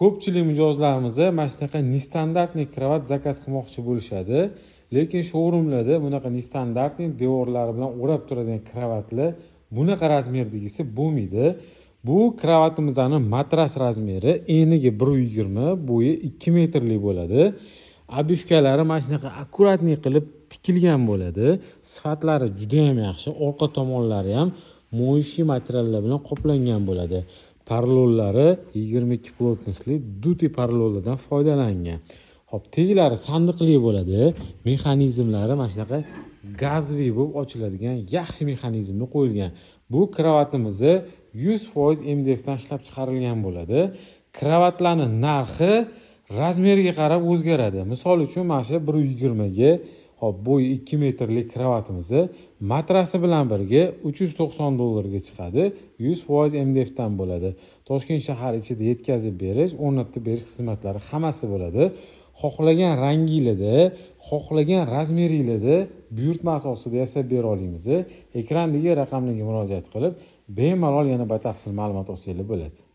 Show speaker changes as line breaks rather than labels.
Ko'pchilik mijozlarimiz mana shunaqa нестандартный кровать заказ qilmoqchi bo'lishadi, lekin showroomlarda bunaqa нестандартный, devorlari bilan o'rab turadigan кровать lar bunaqa размер dagisi bo'lmaydi. Bu кровать imizni matras размер i eniga 1,20, bo'yi 2 metrlik bo'ladi. Обивка lari mana shunaqa аккуратный qilib tikilgan bo'ladi, sifatlari judayam yaxshi. Orqa tomonlari ham моющий materiallar bilan qoplangan bo'ladi. Porolonlari 22 плотность li дутый porolonlardan foydalangan. Hop, teglari sandiqli bo'ladi. Mexanizmlari mana shunaqa газовый bo'lib ochiladigan yaxshi mexanizmni qo'yilgan. Bu кровать imizni 100% МДФ dan ishlab chiqarilgan bo'ladi. Кровать larni narxi размер ga qarab o'zgaradi. Misol uchun, mana shu 1,20ga, hop, bo'yi 2 metrlik кровать imizni matrasi bilan birga 390 dollarga chiqadi, 100% МДФ dan bo'ladi. Toshkent shahari ichida yetkazib berish, o'rnatib berish xizmatlari hammasi bo'ladi. Xohlagan ranginglarda, xohlagan размер inglarda buyurtma asosida yasab bera olamiz. Ekrandagi raqamlarga murojaat qilib, bemalol yana batafsil ma'lumot olsanglar bo'ladi.